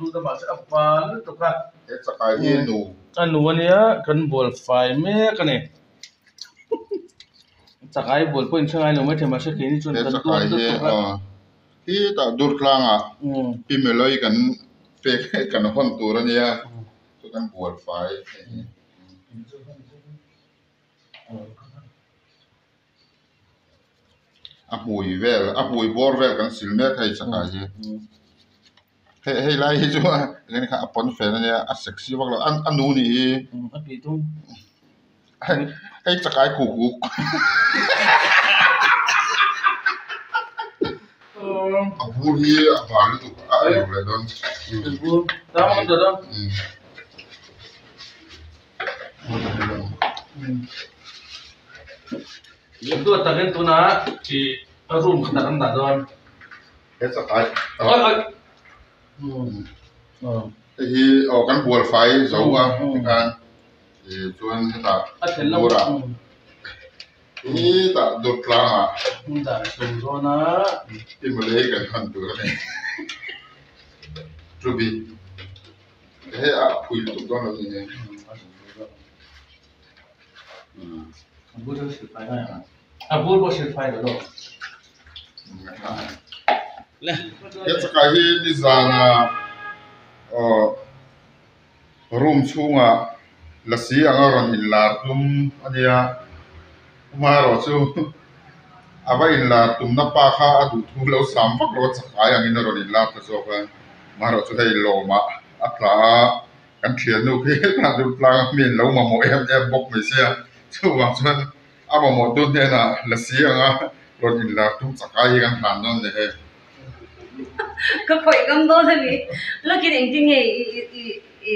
lut a mahse a bal lutuk a. He chakai hi nu. A nu ania kan bual fai mek a ni. Chakai bual pawh inhre ngai lo maithei mahse keini chuan He kan chakai duat hi lutuk a. aw khitah dur tlangah Pi Meloi kan pek kan hawn tur ania chu kan bual fai hei hi. A hmui vel a hmui bawr vel kan sil mek hei chakai hi hei hei lai hi chu eng kha a pawn fen ania a sexy vak lo a a nu nih hi hei chakai kuk kuk a bur hi a bal lutuk a a lo leh dawn. Duat takin tunah ih room khatah kan dah dawn. He chakai hei hi aw kan bual fai zo a tikhan ih chuan hetah burah hetah dawt tlangah i malay kan hman tur a ni chubi. Hei a phui lutuk dawn lo ni hei. A bur chu sil fai ngai ang. A bur pawh sil fai lo lo. Le. He chakai hi nizana aw room chhungah lasi anga rawn inlar tum a nia. Amaherawh chu a va inlar tumna pa kha a duhthu lo sam vak lo a chakai angin a rawn inlar ta zawk a. Amaherawh chu hei lawmah a tla a, kan thiannu khi hetah dur tlang a mi lo mamawh em em bawk mai sia. Chuvang chuan a mamawhtu hnenah la si anga rawn inlar tum chakai hi kan hlan dawn ni hei. Ka khawih ngam dawn a ni. Lawkin engtin nge i i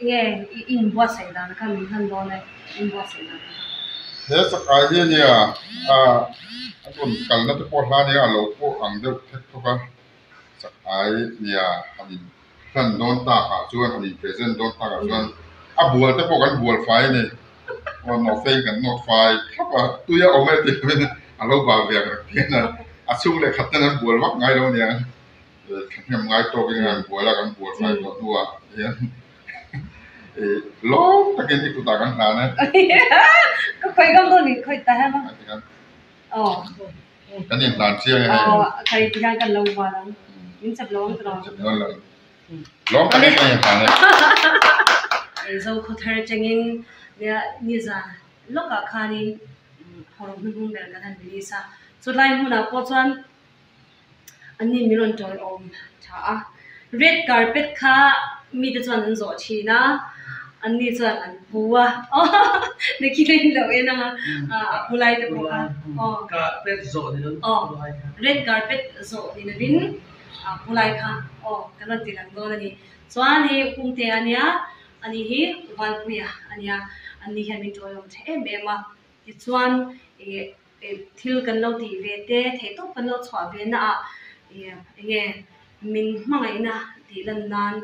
Nge i inbuatsaih dan kha min hlan dawn e, inbuatsaih dan kha. He chakai hi ania a rawn kalna te pawh hlan nia a lo pawh ang deuh thek thawk a, chakai nia han in hlan dawn takah chuan han in present dawn takah chuan a bual te pawh kan bual fai a ni, aw nawh fein kan nawt fai thlap a, tui a awm e tih lovin a lo bal ve ang reng phian a, a chhung leh khat ten an bual vak ngai lo aniang. Thahnem ngai tawkin kan bual a, kan bual fai tawh hnuah hian lawm takin i kutah kan hlan e. Ka khawih ngam dawn in khawih ta hem a. Kan inhlan chiang e hei. Aw, khawih ti hian kan lo bual ang. Min chep lo ang tiraw? Chep dawn lo. Lawm takin kan inhlan e. Zo khawthar atangin niza lawkah khanin hawrawp hnuhnung ber kan han release a. Chulai hmunah pawh chuan An ni min rawn tawlawm tha a, red carpet kha mite chuan an zawh thin a, an ni chuan an pu a aw nikhi la in lo en ang a, a pu lai te pawh kha aw Carpet zawh ni lovin aw red carpet zawh ni lovin a pu lai kha aw kan rawn ti lang dawn a ni. Chuan hei Kungte a nia, ani hi Valpuia a nia, an ni hian min tawlawm tha em em a, tichuan ih Thil kan lo tih ve te, theihtawp kan lo chhuah ve na ah eng nge min hmangaihna tih lan nan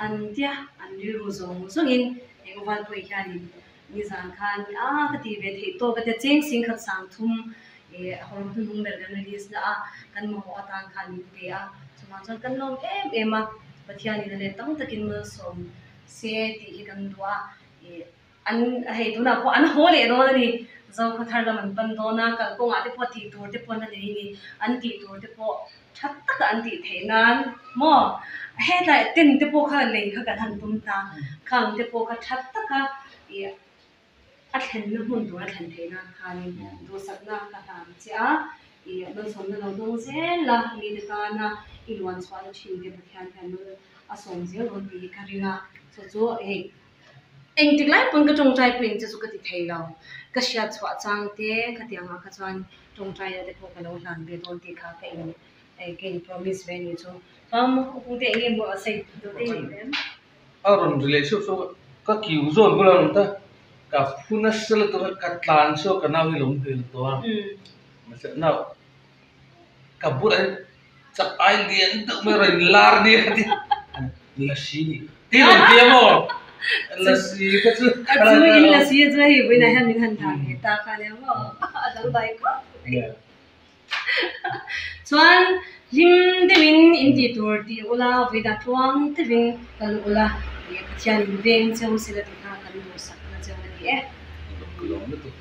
an tia an rilru zawng zawng in eng Valpui hianin nizan khan a ka tih ve theih tawk a tia cheng sing khat sang thum hawr hnuhnung ber kan release na a kan mamawh atan khan min pe a chuvang chuan kan lawm em em a Pathianin a let tam takin malsawm se tih hi kan duh a. An hei tunah pawh an haw leh dawn a ni. Zokhaw thar lam an pan dawn a, kalkawngah te pawh tih tur te pawh an la nei a ni. An tih tur te pawh tha taka an tih theih nan maw hetlai tent te pawh kha lei kha kan han tum ta. Khang te pawh kha tha taka ih a thlenna hmun tur a thlen theih nan khanin duhsakna ka hlan che a, ih malsawmna lo dawng zel a, mite tana i luan chhuahna thin te Pathian hian mal a sawm zel dawn tih hi ka ring a, chu chu hei. Engtik lai pawn ka tawngtai pawhin che chu ka ti thei lo. Ka hriat chhuah chang te khatiang ah kha chuan tawngtai na te pawh ka lo hlan ve dawn tih kha ka in ka in promise ve ni chu. Chuan Upungte eng nge maw a sawi duh te ni em? A rawn ri leh chhuak chhuak a, ka kiu zawn bula rawn ta, ka phu nasa lutuk a, ka tlan chhuak ka nau hi lo hmel tawh a, mahse nau ka bulah hian Chak ai lian deuh mai rawn inlar nia ti lasi ni ti rawn ti a maw lasi kha chu A chu in lasi chu hei vawiinah hian min han dah ve ta kha nia maw a dang dai khawp mai. Chuan hlim deuhin in tih tur tih ula vawidah tluang deuhin kal ula Pathianin veng cheu sela tih kha kan duhsak na cheu a ni e. Ka lawm lutuk.